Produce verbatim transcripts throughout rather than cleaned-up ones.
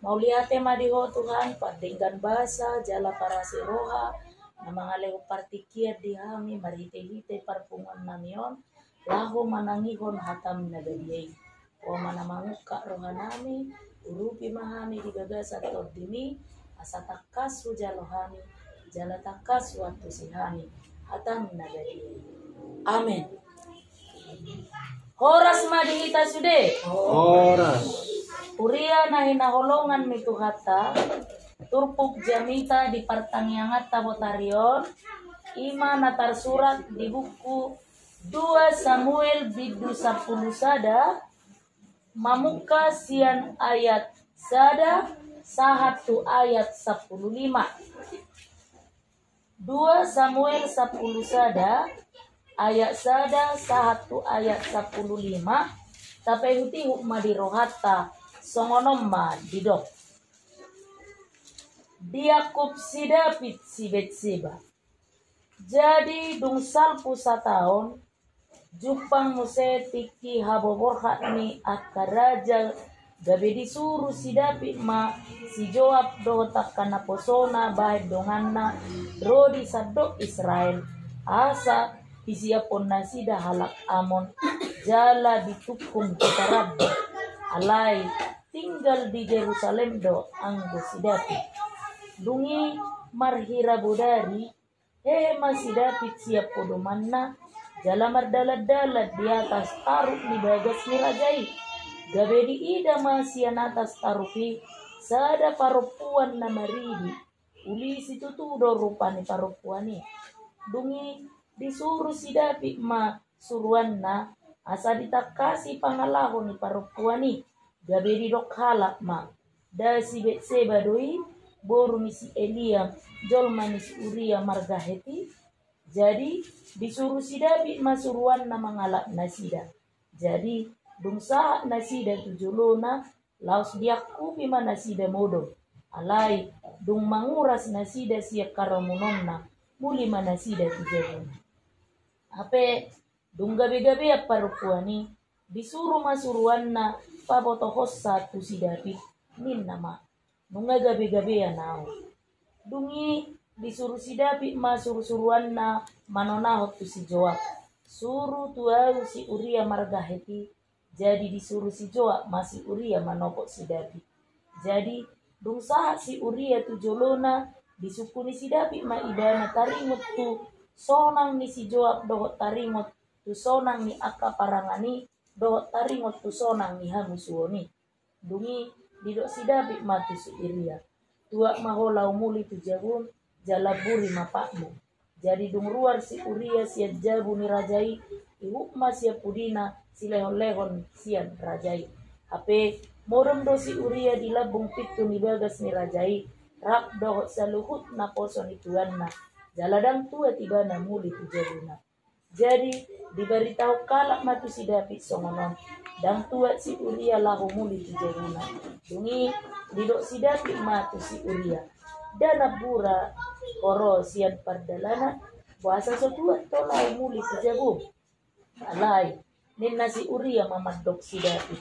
Mauliate ma di Ho Tuhan, pardenggan basa jala parasi roha, na mangalehon partingkian di hami marhite-hite parpunguan nami on, laho manangihon hatam na badia i. Ho ma na mangungkap roha nami, urupi ma hami di bagasan tondimi, asa tangkas hujalo hami, jala tangkas huantusi hami hatam na badia i. Amen. Horas ma di hita sude. Horas. Huria na hinaholongan ni Tuhanta, turpuk jamita di partangianganta botari on, i ma na tarsurat di buku dua Samuel bindu sampulu sada, mamungka sian ayat sada sahat tu ayat sampulu lima. Dua Samuel sampulu sada, ayat sada sahat tu ayat sampulu lima, tapaihut-ihut ma di rohanta, songon on ma didok. Diangkup si David si Betseba. Jadi dung salpu sataon, jumpang muse tingki haboborhat ni angka raja, gabe disuru si David ma si Joab dohot angka naposona bahen donganna ro di sandok Israel, asa disiaphon nasida halak Amon, jala ditungkun huta Rabba. Alai tinggal di Jerusalem do anggo si David. Dung i marhira bodari, hehe ma si David sian podomanna, jala mardalan-dalan di atas tarup ni bagas ni raja i. Gabe diida ma sian atas tarup i sada parompuan na maridi. Uli situtu do rupa ni parompuan i. Dung i disuru si David ma suruanna, asa ditangkasi pangalaho ni parompuan i. Gabe didok halak ma, da si Betseba do i, boru ni si Eliam, jolma ni si Uria marga Heti? Jadi disuru si David ma suruanna mangalap nasida. Jadi dung sahat nasida tu jolona, laos diangkupi ma nasida modom. Alai dung manguras nasida sian haramunonna, muli ma nasida tu jabuna. Hape dung gabe-gabean parompuan i, disuru ma suruanna pabotohonsa tu si David, ninna ma, nunga gabe-gabean ahu. Dung i disuru si David ma suru-suruanna manonahon tu si Joab, suru tu ahu si Uria marga Heti. Jadi disuru si Joab ma si Uria manopot si David. Jadi dung sahat si Uria tu jolona, disungkuni si David ma ibana taringot tu sonang ni si Joab dohot taringot tu sonang ni angka parangan i dohot taringot tu sonang ni hamusuon i. Dung i didok si David ma tu si Uria, tuat ma ho laho muli tu jabum, jala buri ma patmu. Jadi dung ruar si Uria sian jabu ni raja i, ihut ma sian pudina silehon-lehon sian raja i. Hape modom do si Uria di lambung pintu ni bagas ni raja i, rap dohot saluhut naposo ni tuanna, jala ndang tuat ibana muli tu jabuna. Jadi dibaritahon halak ma tu si David songon on, ndang tuat si Uria laho muli tu jabuna. Dung i didok si David ma tu si Uria, da nambura ho ro sian pardalanan, boasa so tuat ho laho muli tu jabum? Alai ninna si Uria ma mandok si David,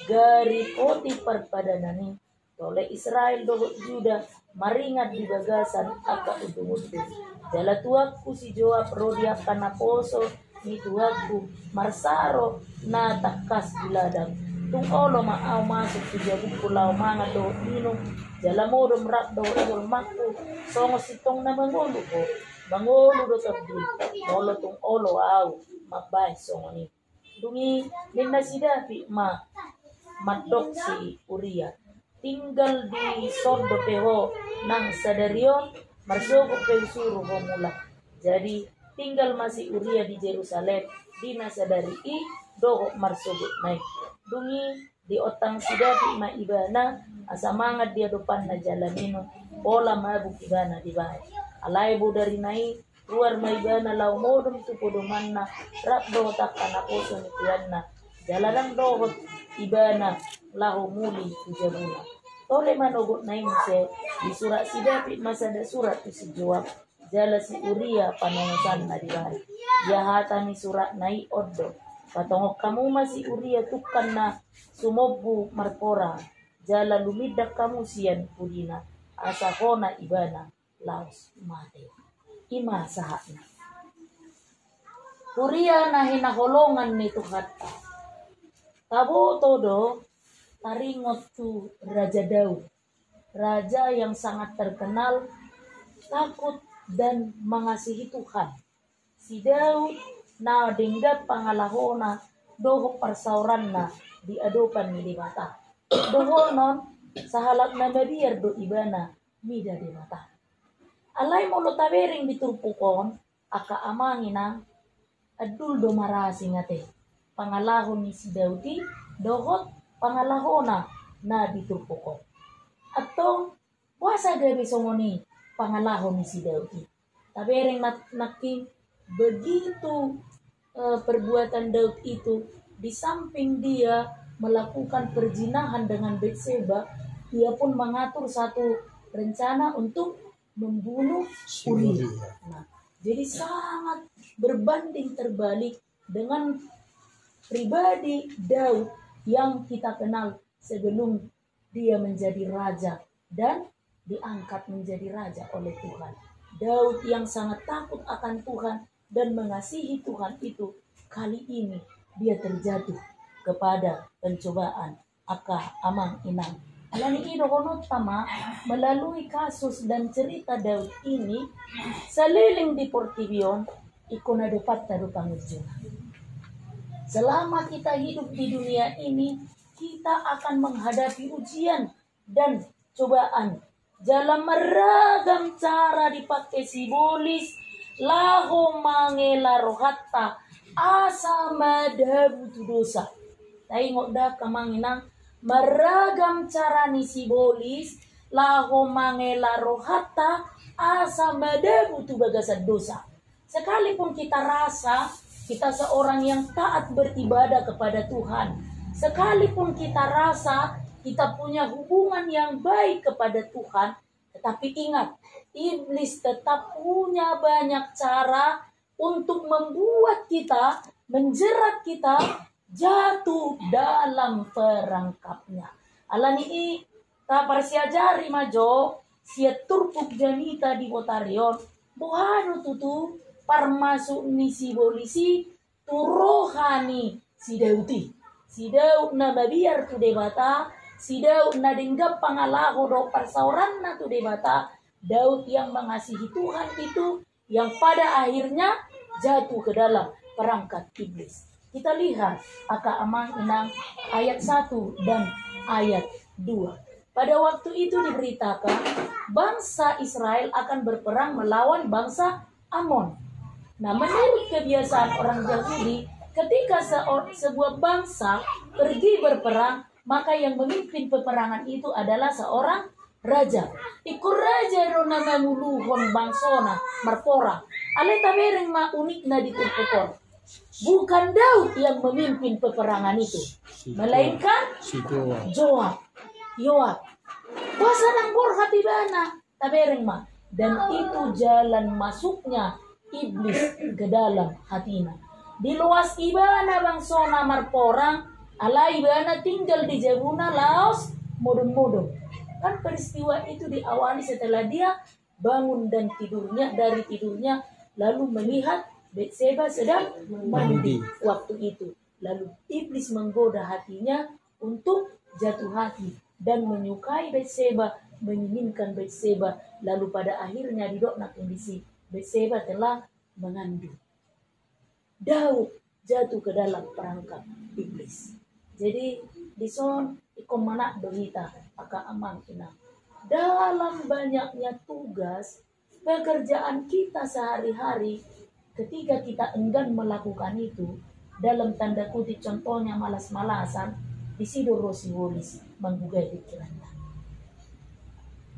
gari poti parpadanan i, tole Israel dohot Juda maringan di bagasan angka undung-undung. Jala tuanku si Joab ro di angka naposo ni tuanku marsaro na tangkas di ladang. Tung olo ma ahu masuk tu jabungku laho mangan dohot minum, jala modom rap dohot jolmangku, songon sintong na mangolu ho. Mangolu do tondim, molo tung olo ahu mambahen songon i. Dung i ninna si David ma mandok si Uria, tinggal dison dope ho nang sadari on, marsogot pe husuru ho mulak. Jadi tinggal ma si Uria di Jerusalem di na sadari i dohot marsogotna i. Dung i diontang si David ma ibana asa mangan di adopanna jala minum, pola mabuk ibana dibahen. Alai bodarina i ruar ma ibana laho modom tu podomanna rap dohot angka naposo ni tuanna, jala ndang dohot ibana laho muli tu jabuna. Tole manogotna i muse, disurat si David ma sada surat tu si Joab jala si Uria panongosanna dibahen. Ia hata ni suratna i on do, patongon hamu ma si Uria tungkan na sumombu marporang. jala lumindak hamu sian pudina, asa hona ibana laos mate. I ma sahatna. Huria na hinaholongan ni Tuhanta, taboto do taringot tu Raja Daud, raja yang sangat terkenal takut dan mengasihi Tuhan. Si Daud na denggan pangalahona dohot parsaoranna di adopan ni Debata. Dohonon, sahalak na mabiar do ibana mida Debata. Alai molo tabereng di turpuk on, angka amang inang, andul do marasing ate pangalaho ni si Daud i dohot pangalahona na di turpuk on. Antong, boasa gabe songon i pangalaho ni si Daud i? Tabereng nangkin, begitu eh, perbuatan Daud itu, di samping dia melakukan perzinahan dengan Batseba, ia pun mengatur satu rencana untuk membunuh Uria. Nah, jadi sangat berbanding terbalik dengan pribadi Daud yang kita kenal sebelum dia menjadi raja dan diangkat menjadi raja oleh Tuhan. Daud yang sangat takut akan Tuhan dan mengasihi Tuhan itu, kali ini dia terjatuh kepada pencobaan, angka amang inang. Alani i dohononta ma, melalui kasus dan cerita Daud ini, saleleng di portibi on, ingkon adopanta do pangujungan. Selama kita hidup di dunia ini, kita akan menghadapi ujian dan cobaan. Jala marragam cara dipake sibolis laho mangela rohanta asa madabu tu dosa. Taingot da, angka amang inang, marragam cara ni sibolis laho mangela rohanta asa madabu tu bagasan dosa. Sekalipun kita rasa kita seorang yang taat beribadah kepada Tuhan, sekalipun kita rasa kita punya hubungan yang baik kepada Tuhan, tetapi ingat, iblis tetap punya banyak cara untuk membuat kita, menjerat kita jatuh dalam perangkapnya. Alani i, taparsiajari ma jo sian turpuk jamita di botari on, boha do tutu parmasuk ni sibolis i tu roha ni si Daud i. Si Daud na mabiar tu Debata, si Daud na denggan pangalaho dohot parsaoranna tu Debata, Daud yang mengasihi Tuhan itu yang pada akhirnya jatuh ke dalam perangkap iblis. Kita lihat, angka amang inang, ayat satu dan ayat dua. Pada waktu itu diberitakan, bangsa Israel akan berperang melawan bangsa Amon. Nah, menurut kebiasaan orang Yahudi, ketika seor-, sebuah bangsa pergi berperang, maka yang memimpin peperangan itu adalah seorang raja. Ingkon raja do na manguluhon bangsona marporang. Alai tabereng ma unikna di turpuk on. Bukan Daud yang memimpin peperangan itu, melainkan Joab. Yoab. Boasa ndang borhat ibana? Tabereng ma, dan itu jalan masuknya iblis ke dalam hatina. Diloas ibana bangsona marporang, alai ibana tinggal di jabuna laos modom-modom. Kan peristiwa itu diawali setelah dia bangun dan tidurnya, dari tidurnya, lalu melihat Betseba sedang mandi waktu itu. Lalu iblis menggoda hatinya untuk jatuh hati dan menyukai Betseba, menginginkan Betseba. Lalu pada akhirnya didok nangkin disi, Betseba telah mengandung. Daud jatuh ke dalam perangkap iblis. Jadi, dison ingkon manat do hita, angka amang inang. Dalam banyaknya tugas, pekerjaan kita sehari-hari, ketika kita enggan melakukan itu, dalam tanda kutip contohnya malas-malasan, disi do ro sibolis manggugai pikiranta.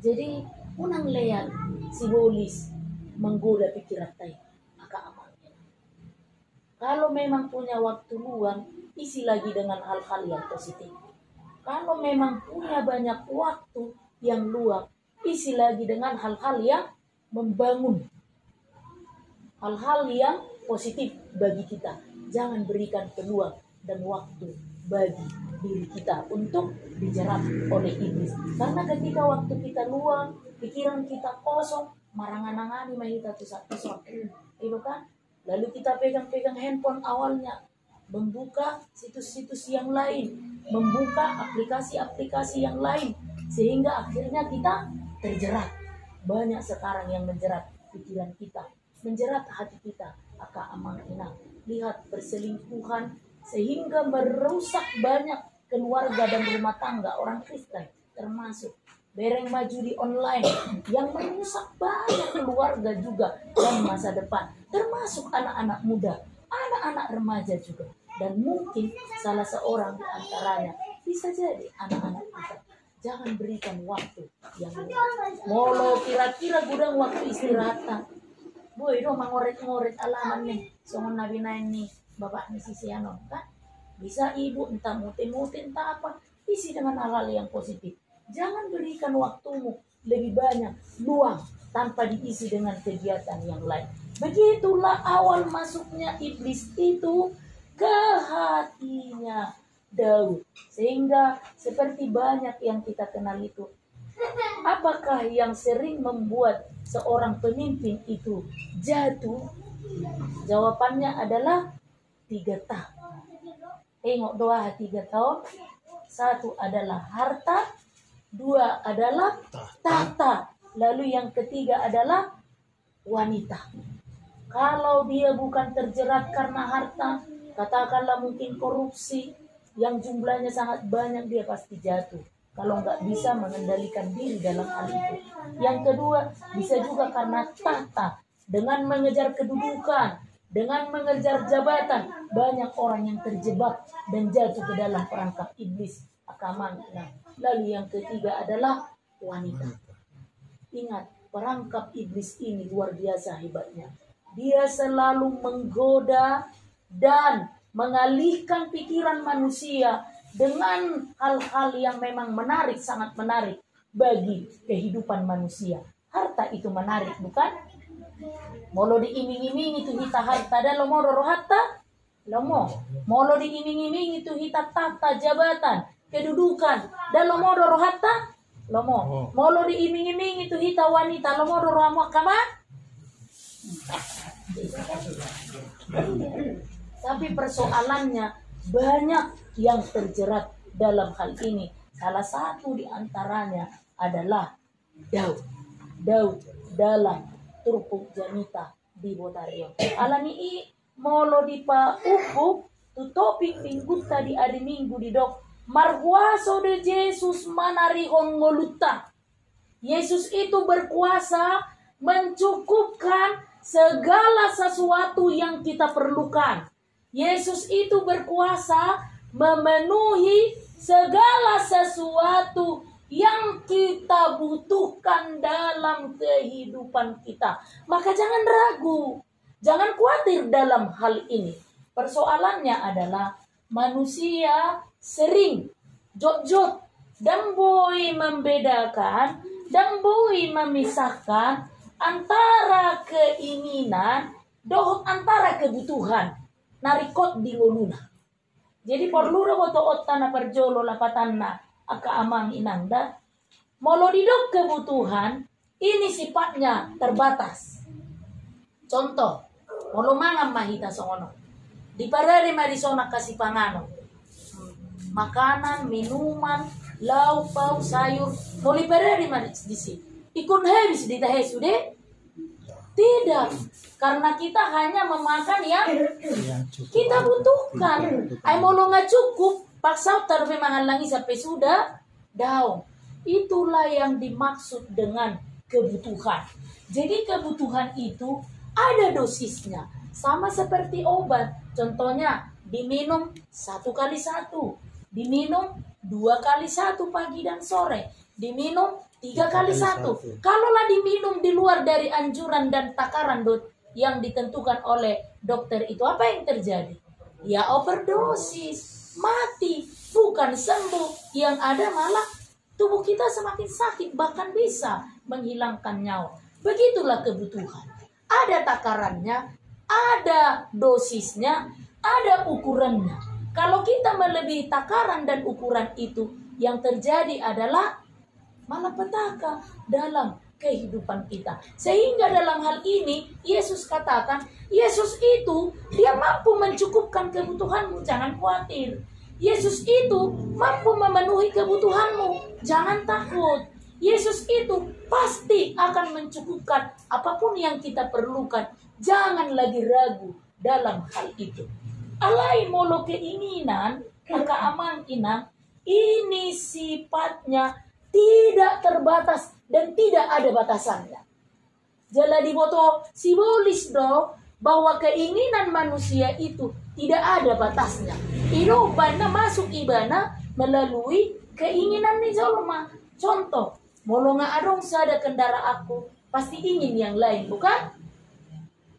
Jadi, unang lean sibolis manggoda pikiranta i, angka amang inang. Kalau memang punya waktu luang, isi lagi dengan hal-hal yang positif. Kalau memang punya banyak waktu yang luang, isi lagi dengan hal-hal yang membangun, hal-hal yang positif bagi kita. Jangan berikan peluang dan waktu bagi diri kita untuk dijerat oleh iblis. Karena ketika waktu kita luang, pikiran kita kosong, marangan-angani ma hita tu satu satu. Itu kan? Lalu kita pegang-pegang handphone awalnya, membuka situs-situs yang lain, membuka aplikasi-aplikasi yang lain, sehingga akhirnya kita terjerat. Banyak sekarang yang menjerat pikiran kita, menjerat hati kita, angka amang inang. Lihat perselingkuhan sehingga merusak banyak keluarga dan rumah tangga orang Kristen, termasuk bereng ma judi online yang merusak banyak keluarga juga dan masa depan, termasuk anak-anak muda, anak-anak remaja juga, dan mungkin salah seorang di antaranya bisa jadi anak-anak kita. Jangan berikan waktu yang luang. Molo kira-kira godang waktu istirahat, boi do mangoret-ngoret alaman ni songon na binaen ni bapak ni si Sianon kan. Bisa ibu entah mute-mute entah apa, isi dengan hal-hal yang positif. Jangan berikan waktumu lebih banyak luang tanpa diisi dengan kegiatan yang lain. Begitulah awal masuknya iblis itu ke hatinya Daud. Sehingga seperti banyak yang kita kenal itu, apakah yang sering membuat seorang pemimpin itu jatuh? Jawabannya adalah tiga ta. Tengok do aha tiga ta on. Satu adalah harta, dua adalah tahta, lalu yang ketiga adalah wanita. Kalau dia bukan terjerat karena harta, katakanlah mungkin korupsi yang jumlahnya sangat banyak, dia pasti jatuh kalau nggak bisa mengendalikan diri dalam hal itu. Yang kedua, bisa juga karena tahta, dengan mengejar kedudukan, dengan mengejar jabatan, banyak orang yang terjebak dan jatuh ke dalam perangkap iblis. Angka amang inang. Lalu yang ketiga adalah wanita. Ingat, perangkap iblis ini luar biasa hebatnya. Dia selalu menggoda dan mengalihkan pikiran manusia dengan hal-hal yang memang menarik, sangat menarik bagi kehidupan manusia. Harta itu menarik, bukan? Molo diiming-imingi tu hita harta, da lomo do rohanta? Lomo. Molo diiming-imingi tu hita tahta, jabatan, kedudukan, da lomo do rohanta? Lomo. Molo diiming-imingi tu hita wanita, lomo do rohamu angka amang? Tapi persoalannya banyak yang terjerat dalam hal ini. Salah satu di antaranya adalah Daud. Daud dalam turpuk jamita di botari on. Alani i molo dipauphuk tu topik minggunta di ari Minggu didok, markuaso do Jesus manarihon ngolunta. Yesus itu berkuasa mencukupkan segala sesuatu yang kita perlukan. Yesus itu berkuasa memenuhi segala sesuatu yang kita butuhkan dalam kehidupan kita. Maka jangan ragu, jangan khawatir dalam hal ini. Persoalannya adalah manusia sering jotjot, ndang boi membedakan, ndang boi memisahkan antara keinginan dohot antara kebutuhan na ringkot di ngoluna. Jadi porlu do botoonta na parjolo lapatanna angka amang inang da. Molo didok kebutuhan, ini sifatnya terbatas. Contoh, molo mangan ma hita songon on, diparade ma dison angka sipanganon. Makanan, minuman, lauk, pauk, sayur, molo diparade ma di, disi, ingkon habis di tahe sude? Tidak, karena kita hanya memakan yang kita butuhkan. Ai molo nggak cukup, paksa utar pe mangallangi sampai sudah daong. Itulah yang dimaksud dengan kebutuhan. Jadi kebutuhan itu ada dosisnya, sama seperti obat. Contohnya diminum satu kali satu, diminum dua kali satu pagi dan sore, diminum tiga kali satu. Kalaulah diminum di luar dari anjuran dan takaran do-, yang ditentukan oleh dokter itu, apa yang terjadi? Ya overdosis, mati, bukan sembuh, yang ada malah tubuh kita semakin sakit, bahkan bisa menghilangkan nyawa. Begitulah kebutuhan. Ada takarannya, ada dosisnya, ada ukurannya. Kalau kita melebihi takaran dan ukuran itu, yang terjadi adalah malapetaka dalam kehidupan kita. Sehingga dalam hal ini, Yesus katakan, Yesus itu, dia mampu mencukupkan kebutuhanmu, jangan khawatir. Yesus itu mampu memenuhi kebutuhanmu, jangan takut. Yesus itu pasti akan mencukupkan apapun yang kita perlukan. Jangan lagi ragu dalam hal itu. Alai molo keinginan, angka amang inang, ini sifatnya tidak terbatas dan tidak ada batasannya. Jala diboto sibolis do bahwa keinginan manusia itu tidak ada batasnya. I do umbahen na masuk ibana melalui keinginan ni jolma. Contoh, molo nga adong sada kendaraanku, pasti ingin yang lain, bukan?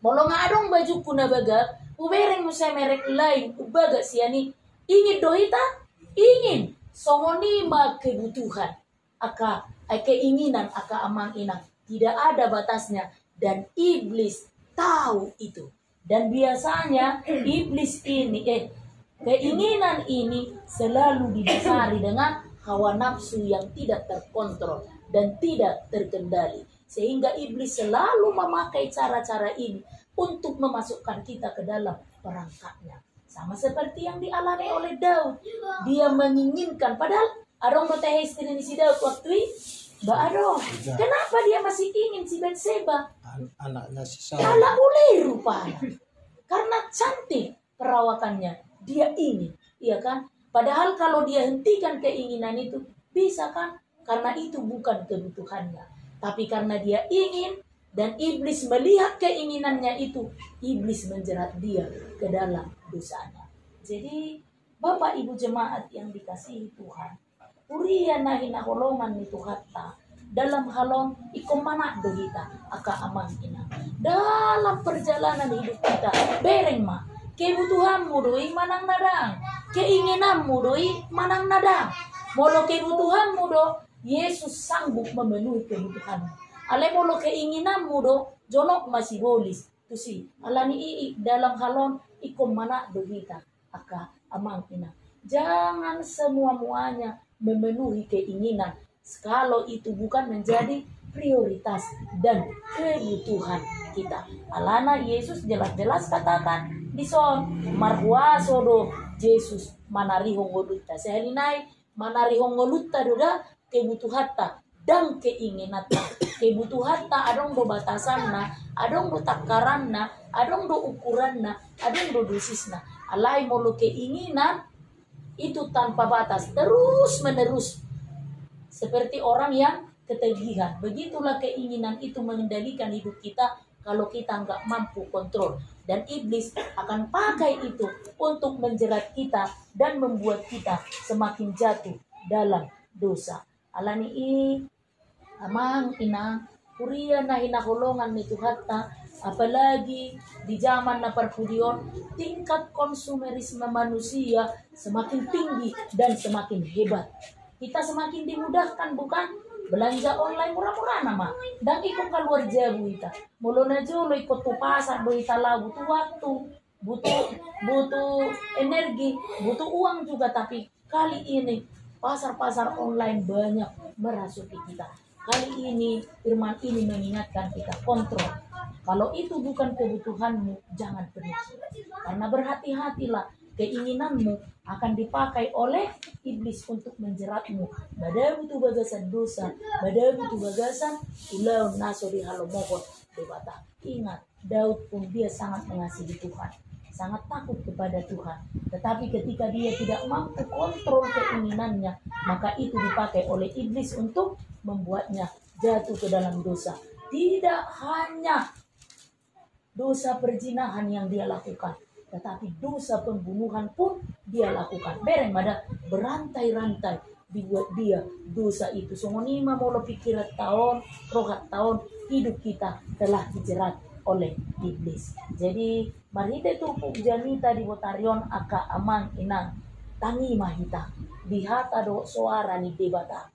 Molo nga adong bajungku na bagak, hubereng muse merek lain, hubaga sian i. Ingin do hita? Ingin. Songon i ma kebutuhan. Angka, eh, keinginan angka amang inang. Tidak ada batasnya. Dan iblis tahu itu. Dan biasanya iblis ini, eh, keinginan ini selalu didasari dengan hawa nafsu yang tidak terkontrol dan tidak terkendali. Sehingga iblis selalu memakai cara-cara ini untuk memasukkan kita ke dalam perangkapnya. Sama seperti yang dialami oleh Daud. Dia menginginkan, padahal adong do tahe istri ni si Daud waktu i? Ba adong. Kenapa dia masih ingin si Batseba? An-, anaknya si Saul. Ala boleh rupanya. Karena cantik perawakannya, dia ingin, iya kan? Padahal kalau dia hentikan keinginan itu, bisa kan? Karena itu bukan kebutuhannya. Tapi karena dia ingin, dan iblis melihat keinginannya itu, iblis menjerat dia ke dalam dosanya. Jadi, Bapak Ibu jemaat yang dikasihi Tuhan, huria na hinaholongan ni Tuhanta, dalam hal on ingkon manat do hita, angka amang inang. Dalam perjalanan hidup kita, bereng ma, kebutuhanmu do i manang na dang, keinginanmu do i manang na dang. Molo kebutuhanmu do, Yesus sanggup memenuhi kebutuhanmu. Alai molo keinginanmu do, jonok ma sibolis. Tusi, alani i, i, dalam hal on ingkon manat do hita, angka amang inang. Jangan semua-muanya memenuhi keinginan kalau itu bukan menjadi prioritas dan kebutuhan kita. Alana Yesus jelas-jelas katakan dison, marhuaso do Jesus manarihon ngolunta. Sahali nai manarihon ngolunta do da kebutuhanta, dang keinginanta. Kebutuhanta adong do batasanna, adong do takaranna, adong do ukuranna, adong do dosisna. Alai molo keinginan itu tanpa batas, terus menerus. Seperti orang yang ketagihan. Begitulah keinginan itu mengendalikan hidup kita kalau kita nggak mampu kontrol. Dan iblis akan pakai itu untuk menjerat kita dan membuat kita semakin jatuh dalam dosa. Alani i, amang inang, huria na hinaholongan ni Tuhanta, apalagi di zaman na parpudi on, tingkat konsumerisme manusia semakin tinggi dan semakin hebat. Kita semakin dimudahkan, bukan? Belanja online murah-murah nama. Dang ingkon kaluar jabu hita. Molo na jolo ingkon tu pasar do hita laho, butuh waktu, butuh, butuh energi, butuh uang juga, tapi kali ini pasar-pasar online banyak merasuki kita. Kali ini firman ini mengingatkan kita kontrol. Kalau itu bukan kebutuhanmu, jangan penuhi. Karena berhati-hatilah, keinginanmu akan dipakai oleh iblis untuk menjeratmu. Madabu tu bagasan dosa, madabu tu bagasan ulaon na so dihalomohon Debata. Ingat, Daud pun dia sangat mengasihi Tuhan, sangat takut kepada Tuhan. Tetapi ketika dia tidak mampu kontrol keinginannya, maka itu dipakai oleh iblis untuk membuatnya jatuh ke dalam dosa. Tidak hanya dosa perzinahan yang dia lakukan, tetapi dosa pembunuhan pun dia lakukan. Bereng ma da, berantai-rantai dibuat dia dosa itu. Songon i ma molo pikiranta on, rohanta on, hidup kita telah dijerat oleh iblis. Jadi, marhite turpuk jamita di botari on, angka amang inang, tangi ma hita di hata dohot soara ni Debata.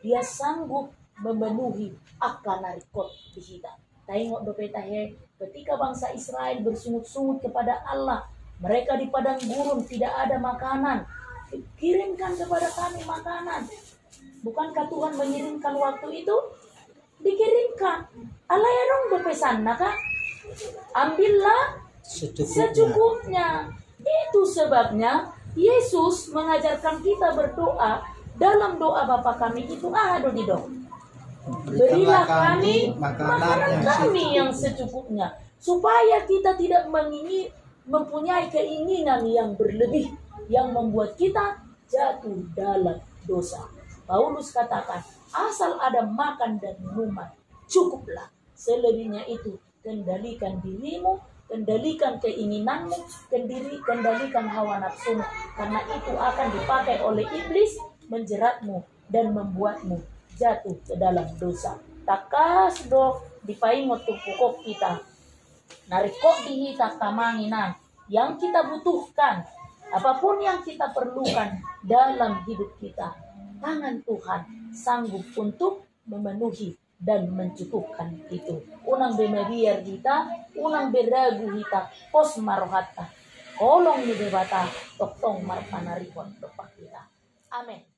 Dia sanggup memenuhi angka na ringkot di hita. Taingot dope tahe, ketika bangsa Israel bersungut-sungut kepada Allah, Mereka di padang gurun tidak ada makanan. Kirimkan kepada kami makanan. Bukankah Tuhan mengirimkan waktu itu? Dikirimkan. Alai adong do pesanna kan? Ambillah secukupnya. Itu sebabnya Yesus mengajarkan kita berdoa dalam doa Bapa Kami itu, aha do didok? Berilah kami makanan kami yang secukupnya. Supaya kita tidak mengingin, mempunyai keinginan yang berlebih yang membuat kita jatuh dalam dosa. Paulus katakan, asal ada makan dan minuman, cukuplah. Selebihnya itu, kendalikan dirimu, kendalikan keinginanmu, kendiri, kendalikan hawa nafsumu. Karena itu akan dipakai oleh iblis menjeratmu dan membuatmu jatuh ke dalam dosa. Tangkas do dipaingot turpuk on hita. Na ringkot di hita angka amang inang, yang kita butuhkan, apapun yang kita perlukan dalam hidup kita, tangan Tuhan sanggup untuk memenuhi dan mencukupkan itu. Unang be mabiar hita, unang be ragu hita, pos ma rohanta. Holong ni Debata tongtong marpanarihon dompak hita. Amen.